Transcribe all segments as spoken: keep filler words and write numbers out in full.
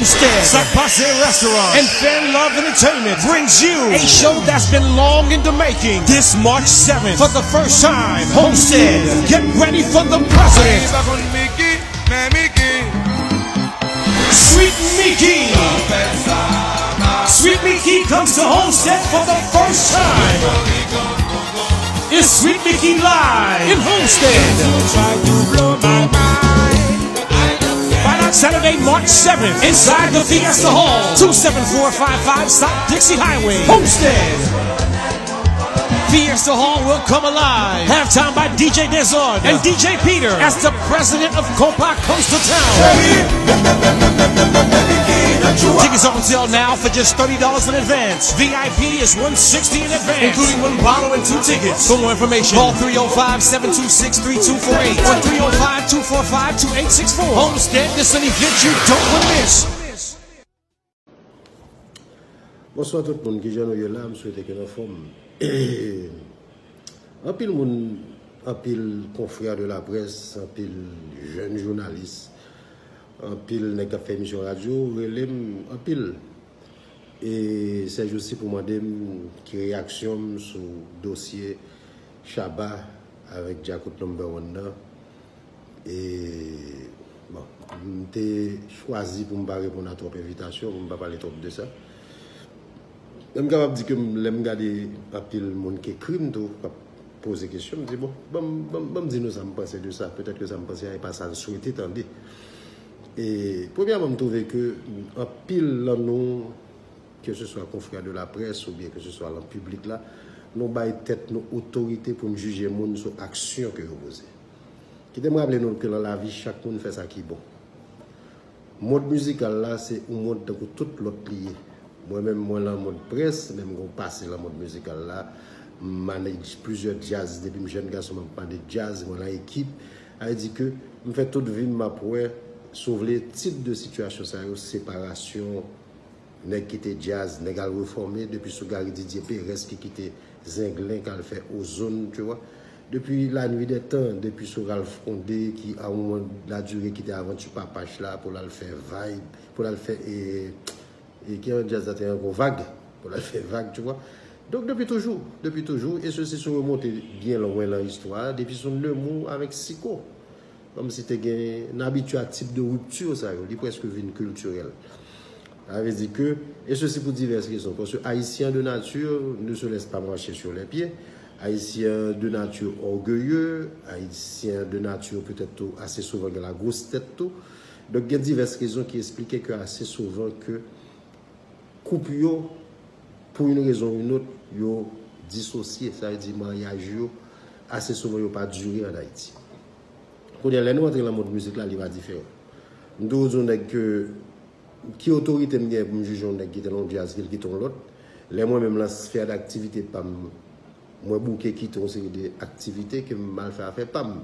Homestead. Sapase Restaurant and Fan Love Entertainment brings you a show that's been long in the making. This March seventh, for the first time, Homestead, get ready for the president. Sweet Mickey. Sweet Mickey comes to Homestead for the first time. It's Sweet Mickey live in Homestead. Find out Saturday, March seventh, inside the Fiesta Hall, two seven four five five South Dixie Highway, Homestead. Fiesta Hall will come alive. Halftime by D J Desord and D J Peter as the president of Compa comes to town. Tickets on sale now for just thirty dollars in advance. V I P is one sixty in advance, including one bottle and two tickets. For more information, call three oh five, seven two six, three two four eight or three oh five, two four five, two eight six four. Homestead, this is an event you don't want to miss. Bonswa tout moun, kijan nou ye la? M swete ke n anfòm. Anpil moun, anpil konfrè de laprès, anpil jèn jounalis, anpil nèg k ap fè emisyon radyo rele m anpil. E sèjousi pou mande m ki reyaksyon m sou dosye Shabba avèk Djakout Number One nan. E bon, m te chwazi pou m pa reponn a twòp envitasyon, pou m pa pale twòp de sa. Men m kapab di ke lè m gade anpil moun k ekri m tou, k ap poze kesyon, m di bon, ban m di nou sa m panse de sa. Petèt ke sa m panse a e pa sa n swete tande. E premyèman, m twouve ke anpil nan nou, keseswa konfrè de laprès oubyen keseswa lan piblik la, nou bay tèt nou otorite pou n jije moun sou aksyon ke yo poze. Kite m raple nou ke lan lavi, chak moun fè sa ki bon. Mond mizikal la, se yon mond tankou tout lòt li ye. Mwen menm, mwen lan mond près, men m gon pase lan mond mizikal la. M manage plizyè djaz depi m jèn gason, m ap manage djaz, mwen lan ekip. Sa vle di ke m fè tout vi m, m ap wè, si w vle, tip de sitiyasyon sa yo, separasyon, nèg kite djaz, nèg al refòme, depi sou Gary Didier Perez ki kite Zenglen k al fè Ozone, tu vois. Depi La Nuit des Temps, depi sou Ralph Condé ki a yon moman la dire kite avanti Papach la pou l al fè vibe, pou l al fè e, e ki an djaz la te ankò, Vag, pou l al fè Vag, tu vois. Donk depi toujou, depi toujou, e se si sou remonte byen lwen lan istwa, depi sou Nemours avèk Siko. Kòmsi te gen, n abitye a tip de ripti sa yo, li prèske vin kiltirèl. Sa vle di ke, e sesi pou divès rezon, paske Ayisyen de nature, ne se laisse pas marcher sur les pieds, Ayisyen de nature orgueilleux, Ayisyen de nature petèt tou ase souvan gen lagwostèt tou. Donk gen divès rezon ki esplike ke ase souvan ke koup yo, pou yon rezon ou yon lòt, yo disosye, sa vle di maryaj yo, ase souvan yo pa dire ann Ayiti. Kounye a, lè nou antre lan mond mizik la, li pa diferan. M toujou di yon nèg ke, ki otorite m genyen pou m jije yon nèg ki te lan yon djaz, ke l kite yon lòt? Lè mwen menm lan sfè daktivite pa m, mwen bouke kite yon seri de aktivite ke m al fè afè pa m.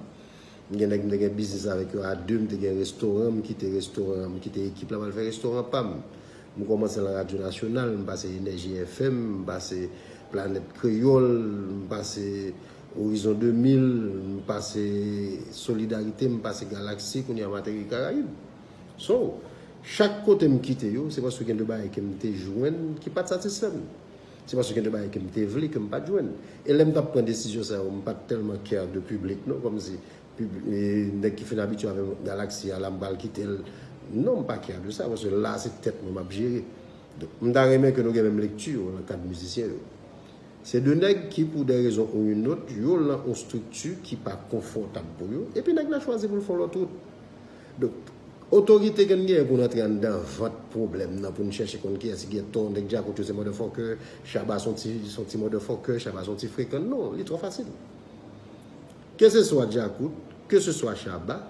M gen nèg m te gen biznis avèk yo a de, m te gen restoran, m kite restoran, m kite ekip la, m al fè restoran pa m. M kòmanse lan Radyo Nasyonal, m pase Enèji F M, m pase Planèt Kreyòl, m pase Horizon de mil, m pase Solidarité, m pase Galaxy, kounye a m ateri Karayib. So, chak kote m kite yo, se paske gen de bagay ke m te jwenn ki pa t satisfè m. Se paske gen de bagay ke m te vle ke m pa t jwenn. E lè m t ap pran desizyon sa yo, m pa t tèlman care de piblik non, kòmsi pib- e, nèg ki fin abitye avè m Galaxy a la, m pral kite l. Non, m pa care de sa, paske la se tèt mwen m ap jere. Donk, m ta renmen ke nou gen menm lekti yo nan kad mizisyen yo. Se de nèg ki, pou de rezon ou yon lòt, yo lan yon estrikti ki pa konfòtab pou yo, epi nèg la chwazi pou l fè yon lòt wout. Donk, otorite ke n genyen pou n antre anndan vant pwoblèm nan, pou n chèche konn kiyès ki gen tò, nèg Djakout yo se motherfucker, Shabba se yon ti, se yon ti motherfucker, Shabba se yon ti frekan, non, li twò fasil. Keseswa Djakout, keseswa Shabba,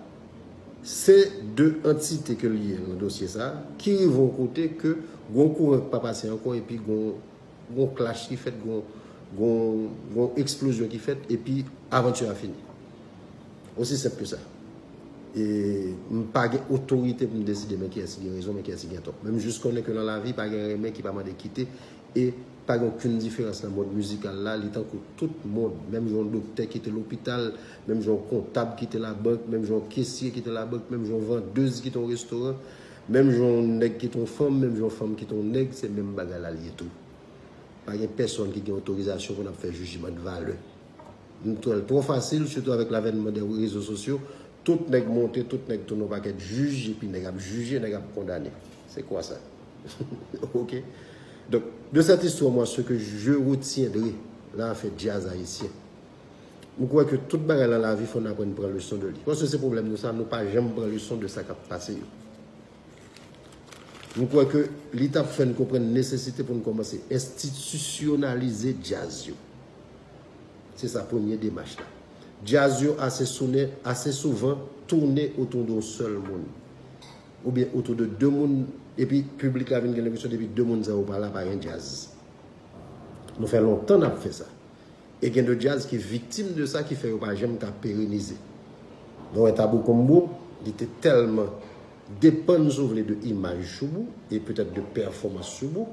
se de antite ke l ye lan dosye sa, ki rive yon kote ke gon kouran k pa pase ankò, epi gon gon clash ki fèt, gon, gon, gon eksplozyon ki fèt, epi avanti a fini. Osi senp ke sa. E m pa gen otorite pou m deside men kiyès ki gen rezon, men kiyès ki gen tò. Men m jis konnen ke lan lavi, pa gen renmen ki pa mande kite, e pa gen okenn diferans lan mond mizikal la, li tankou tout mond, menm jan yon doktè kite lopital, menm jan yon kontab kite labank, menm jan yon kesye kite labank, menm jan yon vandèz kite yon restoran, Menm jan yon nèg kite yon fanm, menm jan yon fanm kite yon nèg, se menm bagay la l ye tou. Pa gen pèsonn ki gen otorizasyon pou n ap fè jijman de valè. Nou twè l twò fasil, sitou avèk lavènman de rezo sosyo. Tout nèg monte, tout nèg tounen yon pakèt jij, epi nèg ap jije, nèg ap kondane. C'est quoi ça? Ok. Donc, de cette histoire, moi, ce que je retiendrai, nan afè djaz ayisyen, m kwè ke tout bagay nan lavi, fò n aprann pran leson de li. Paske se pwoblèm nou sa, nou pa janm pran leson de sa k ap pase yo. M kwè ke li t ap fè n konprann nesesite pou n kòmanse enstitisyonalize djaz yo. Se sa premye demach la. Djaz yo ase sounen, ase souvan tounen otou de yon sèl moun. Oubyen otou de de moun, epi piblik la vin gen lenpresyon depi de moun sa yo pa la, pa gen djaz. Nou fè lontan n ap fè sa. E gen de djaz ki viktim de sa ki fè yo pa janm ka perenize. Nou wè Tabou Combo, li te tèlman depann, si w vle, de imaj Shoubou e petèt de pèfòmans Shoubou,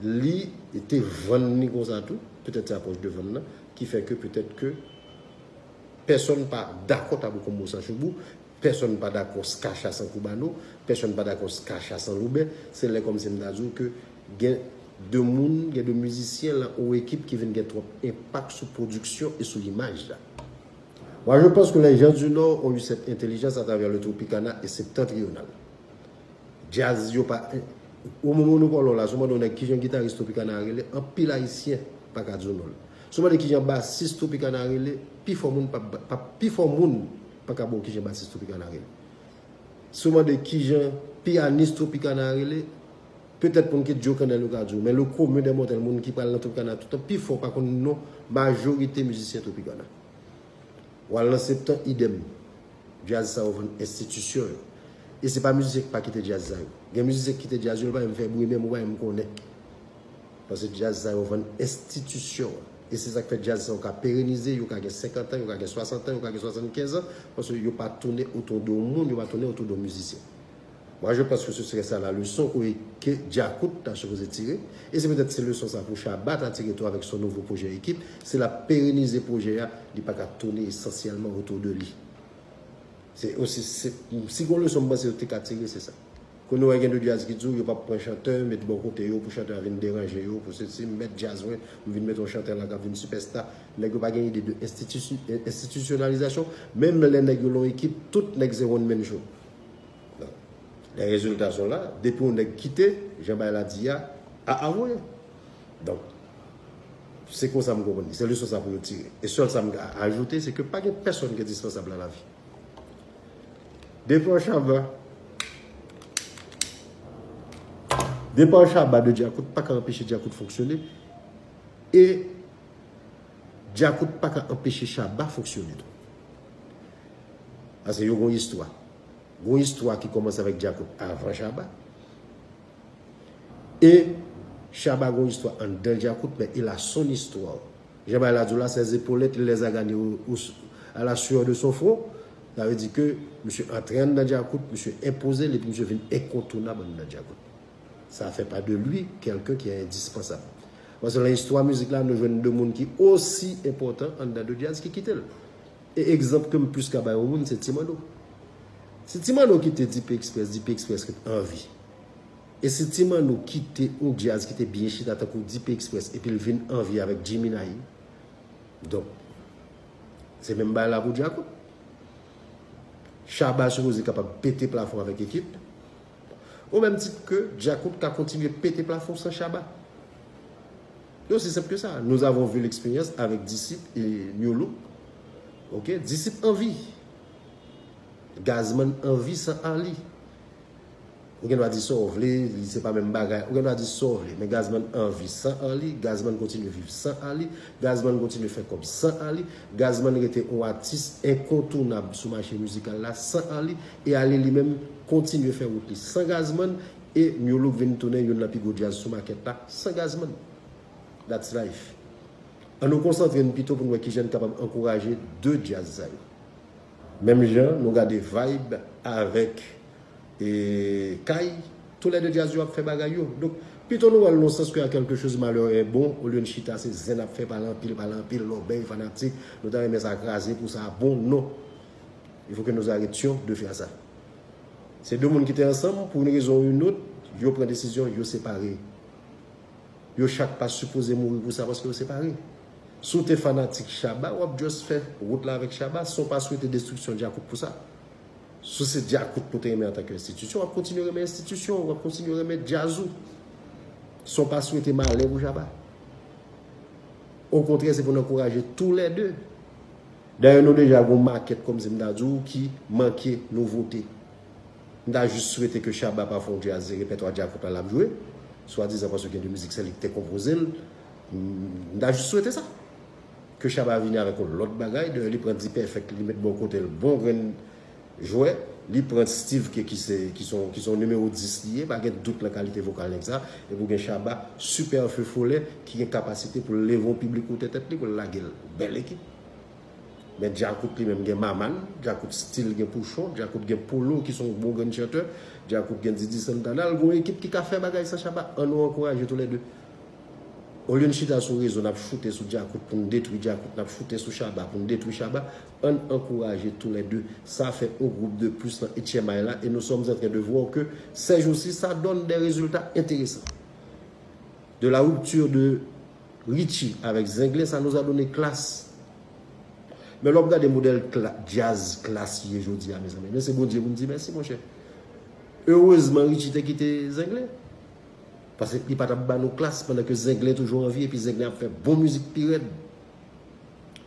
li te vann li konsa tou, petèt se apwòch de vann nan ki fè ke petèt ke pèsonn pa dakò Tabou Combo san Shoubou, pèsonn pa dakò Skacha san Koubano, pèsonn pa dakò Skacha san Loubè. Se lè kòmsi m ta di w ke gen de moun, gen de mizisyen lan, yon ekip ki vin gen twòp enpak sou pwodiksyon e sou imaj la. Moi, je pense que les gens du Nord ont eu cette intelligence à travers le Tropicana et Septentrional. Djaz yo pa. O moman nou pale w la, si w mande yon nèg kijan gitaris Tropicana a rele, anpil Ayisyen pa ka di w non l. Si w mande kijan basis Tropicana a rele, pifò moun pa, pa, pifò moun pa ka ba w kijan basis Tropicana a rele. Si w mande kijan pyanis Tropicana a rele, petèt moun ki Djo Kannèl yo ka di w, men le commun des mortels, moun ki pral nan Tropicana toutan, pifò pa konn non majorite mizisyen Tropicana. W al nan Septan, idèm. Djaz sa yo vann enstitisyon yo. E se pa mizisyen ki pa kite djaz sa yo. Gen mizisyen ki kite djaz yo, yo pa menm fè bri, menm ou pa menm konnen. Paske djaz sa yo vann enstitisyon an. E se sa k fè djaz sa yo ka perenize, yo ka gen senkant an, yo ka gen swasant an, yo ka gen swasannkenz an, paske yo pa tounen otou de yon moun, yo pa tounen otou de yon mizisyen. Moi, je pense que ce serait ça la leçon que, que Djakout ta sipoze tire. E se petèt se leson sa pou Shabba ta tire tou avèk son nouvo pwojè ekip. Se l ap perenize pwojè a, li pa ka tounen esansyèlman otou de li. Se osi, se, si gon leson m panse yo te ka tire, se sa. Kounye a gen de djaz ki di w yo p ap pran chantè, met bò kote yo pou chantè a vin deranje yo, pou sesi, m mèt djaz mwen, m vin met yon chantè la k ap vin sipèsta. Nèg yo pa gen ide de enstitisi-, enstitisyonalizasyon. Menm lè nèg yo lan yon ekip, tout nèg se one man show. Donk, les résultats sont là. Depi yon nèg kite, jan bagay la di a, a avoye. Donk, se konsa m konprann li. Se leson sa pou yo tire. E sèl sa m ka ajoute, se ke pa gen pèsonn ki endispansab nan lavi. Depa Shabba, depa Shabba de Djakout pa ka anpeche Djakout fonksyone. E Djakout pa ka anpeche Shabba fonksyone tou. Paske yo gon istwa. Gon istwa ki kòmanse avèk Djakout avan Shabba. E Shabba gon istwa anndan Djakout, men il a son histoire. Jan bagay la di w la, ses épaulettes, il les a gagnées au, au, à la sueur de son front. Sa vle di ke misye antre anndan Djakout, misye enpoze l, epi misye vin enkontounab anndan Djakout. Ça fait pas de lui quelqu'un qui est indispensable. Paske nan istwa mizik la, nou jwenn de moun ki osi enpòtan anndan de djaz ki kite l. E egzanp ke m plis ka bay yon moun, se Ti Manno. Si Ti Manno kite Dipe Express, Dipe Express ret anvi. E si Ti Manno kite yon djaz ki te byen chita tankou Dipe Express, epi l vin anvi avèk Jimmy Naïve, donk, se menm bagay la pou Djakout. Shabba sipoze kapab pete plafon avèk ekip. Au même titre que Djakout ka kontinye pete plafon san Shabba. C'est aussi simple que ça. Nous avons vu l'expérience avec Disip e New Look. Ok, Disip anvi. Gazman anvi san Arly. Ou gen dwa di sa w vle, li se pa menm bagay. Ou gen dwa di sa w vle, men Gazman anvi san Arly, Gazman kontinye viv san Arly, Gazman kontinye fè kòb san Arly, Gazman rete yon atis enkontounab sou mache mizikal la san Arly, e Arly li menm kontinye fè wout li san Gazman, e New Look vin tounen youn nan pi gwo djaz sou makèt la san Gazman. That's life. An nou konsantre n pito pou n wè kijan n kapab ankouraje de djaz sa yo. Menm jan nou gade Vibe avèk e Kay, tou lè de djaz yo ap fè bagay yo. Donk, pito nou wè l nan sans ke à quelque chose malheur est bon, olye n chita se zen n ap fè, pale anpil, pale anpil, lòbèy, fanatik, nou ta renmen sa kraze pou sa bon, non. Il faut que nous arrêtions de faire ça. Se de moun ki te ansanm, pou yon rezon ou yon lòt, yo pran desizyon, yo separe. Yo chak pa sipoze mouri pou sa paske yo separe. Si w te fanatik Shabba, w ap just fè wout la avèk Shabba san w pa swete destriksyon Djakout pou sa. Si se Djakout nou te renmen antanke enstitisyon, w ap kontinye renmen enstitisyon, w ap kontinye renmen djaz ou. San w pa swete malè pou Shabba. Okontrè, se pou n ankouraje toulède. Dayè, nou deja gen yon makèt, kòmsi m ta di w, ki manke nouvote. M ta jis swete ke Shabba pa fè yon djaz, se repètwa Djakout la l ap jwe, swadizan paske gen de mizik se li ki te konpoze l. M ta jis swete sa. Ke Shabba vini avèk yon lòt bagay, dayè li pran D-Perfect, li met bò kote l, bon grenn jwè, li pran Steve K ki se, ki son, ki son nimewo dis li ye, pa gen dout nan kalite vokal nèg sa, epi w gen Shabba, Super Feu Follet, ki gen kapasite pou l leve yon piblik wote tèt li, pou l lage l. Bèl ekip. Men Djakout li menm gen Maman, Djakout still gen Pouchon, Djakout gen Polo ki se yon bon grenn chantè, Djakout gen Didi Santana, l gen yon ekip ki ka fè bagay san Shabba. Ann nou ankouraje toulède. Olye n chita sou rezo, n ap choute sou Djakout pou n detwi Djakout, n ap choute sou Shabba pou n detwi Shabba, ann ankouraje toulède. Sa fè yon gwoup de plis nan H M I la, et nous sommes en train de voir que ces jours-ci, ça donne des résultats intéressants. De la rupture de Richie avèk Zenglen, ça nous a donné Klass. Men lè w ap gade modèl kla, djaz Klass ye jodi a, mezanmi, men se Bondye pou n di mèsi, monchè. Erezman, Richie te kite Zenglen. Paske li pa t ap ba nou Klass pandan ke Zenglen toujou an vi, epi Zenglen ap fè bon mizik pi rèd.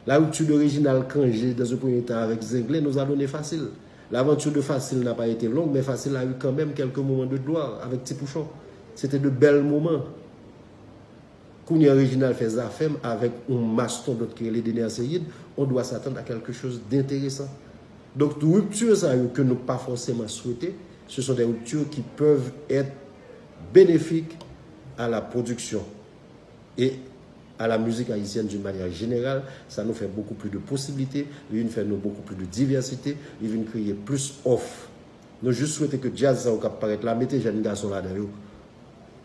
La rupture de Reginald Cangé dans un premier temps avec Zenglen nous a donné Facile. L'aventure de Facile n'a pas été longue, mais Facile a eu quand même quelques moments de gloire avec Ti Pouchon. C'était de belles moments. Kounye a Reginald fè Zafèm avèk yon mastodont ki rele Dener Ceïde, on doit s'attendre à quelque chose d'intéressant. Donk, ripti sa yo ke nou pa fòseman swete, ce sont des ruptures qui peuvent être bénéfiques à la production et à la musique haïtienne d'une manière générale. Ça nous fait beaucoup plus de possibilités, li vin fè nou beaucoup plus de diversité, li vin kreye plis òf. Nou jis swete ke djaz sa yo k ap parèt la, mete jèn gason ladan yo.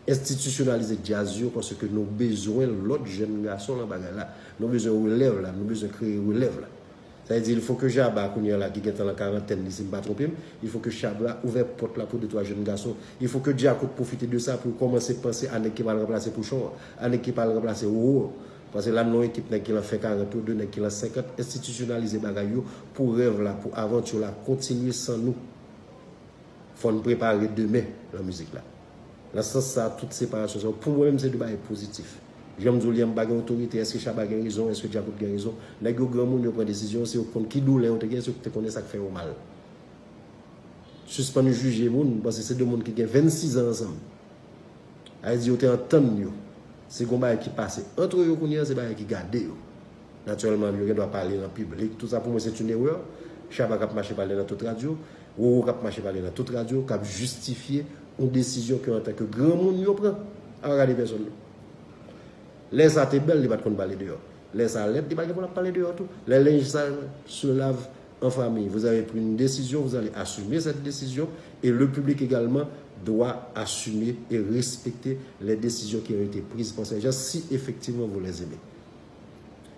Enstitisyonalize djaz yo, paske nou bezwen lòt jèn gason nan bagay la. Nou bezwen relèv la, nou bezwen kreye relèv la. Sa vle di, il faut que Shabba, kounye a la, ki gentan nan karantèn li, si m pa twonpe m, il faut que Shabba ouvè pòt la pou de twa jèn gason. Il faut que Djakout pwofite de sa pou l kòmanse panse a nèg ki pral ranplase Pouchon an, a nèg ki pral ranplase Roro an. Paske la, nou ekip nèg ki lan fen karant yo, de nèg ki lan senkant, enstitisyonalize bagay yo pou rèv la, pou avanti la kontinye san nou. Fò n prepare demen lan mizik la. Nan sans sa, tout separasyon sa yo, pou mwen menm, se de bagay pozitif. Jan m di w li an, m pa gen otorite, èske Shabba gen rezon, èske Djakout gen rezon. Nèg yo granmoun, yo pran desizyon, se yo k konn ki doulè yo te gen, se yo k te konnen sa k fè yo mal. Sispann jije moun, paske se de moun ki gen vennsis an ansanm. Sa vle di yo te antann yo. Se gon bagay ki pase ant yo kounye a, se bagay ki gade yo. Natirèlman, yo gen dwa pale nan piblik. Tout sa pou mwen se yon erè. Shabba k ap mache pale nan tout radyo. Roro k ap mache pale nan tout radyo, k ap jistifye yon desizyon ke antanke granmoun yo pran. Apa gade pèsòn non. Lè sa te bèl, li pa t konn pale deyò. Lè sa lèd, li pa gen pou l ap pale deyò tou. Lè lenj sal se lave en famille. Vous avez pris une décision, vous allez assumer cette décision et le public également doit assumer et respecter les décisions qui ont été prises par ces gens si effectivement vous les aimez.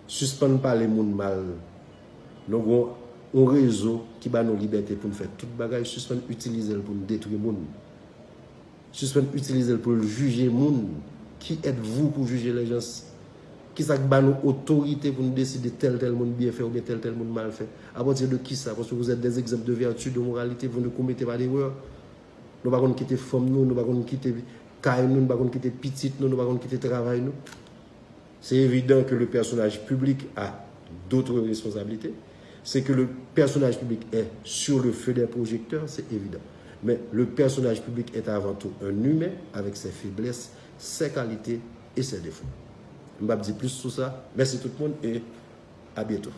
Sispann pale moun mal. Nou gon yon rezo ki ba nou libète pou n fè tout bagay, sispann itilize l pou n detwi moun. Sispann itilize l pou l jije moun. Qui êtes-vous pour juger les gens? Kisa k ba nou otorite pou n deside tèl tèl moun byen fè oubyen tèl tèl moun mal fè? À partir de qui ça? Parce que vous êtes des exemples de vertu, de moralité, vous ne commettez pas d'erreur. Nou pa konn kite fanm nou, nou pa konn kite kay nou, nou pa konn kite pitit nou, nou pa konn kite travay nou. C'est évident que le personnage public a d'autres responsabilités. C'est que le personnage public est sur le feu des projecteurs, c'est évident. Mais le personnage public est avant tout un humain avec ses faiblesses, ses qualités et ses défauts. M p ap di plis sou sa. Mèsi tout moun e a byento.